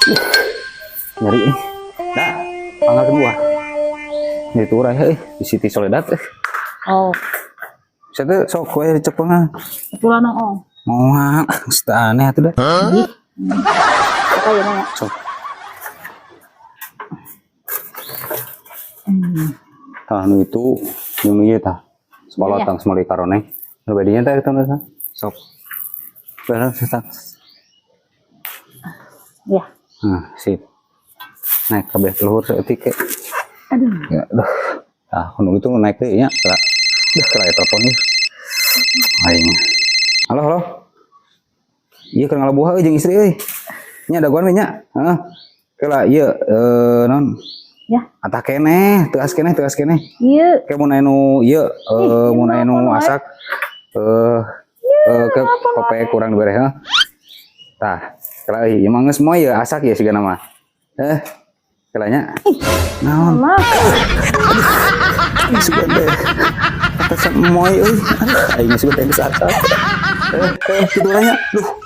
Nyeri eh. Nah, panggal kedua. Nyeri tuh euy, di Siti Soledad eh. Oh, Saya tuh sok we dicepengan. Aturan oh. Moal, geus teu aneh atuh dah. Apa ya nanya? Sok. Tah nu itu jeung nu ieu tah. Semalotang semali karone. Nu badinya teh eta teh. Sok. Beres tah. Ya. Nah, sip. Naik kabeh luhur saeutik ke. Aduh. Ya, aduh. Ah, nu itu naik deui nya. Kera. Duh, kera telepon ieu. Aing. Halo, halo. Iya keur ngalabuha euy jeung istri euy. Nya dagoan we nya. Heeh. Kela ieu non Ya. Atah keneh, teuas keneh, teuas keneh. Iya. Kayak mun aya nu ieu mun aya nu asak ke kope kurang dibere heuh. Tah, kela euy, ieu mah geus moe ieu asak ieu sigana mah. Eh, kela nya. Naon? Mama. Sugan teh. Atasan moe euy. Aduh, aing sugan teh geus asak. Eh, kitu nya. Duh.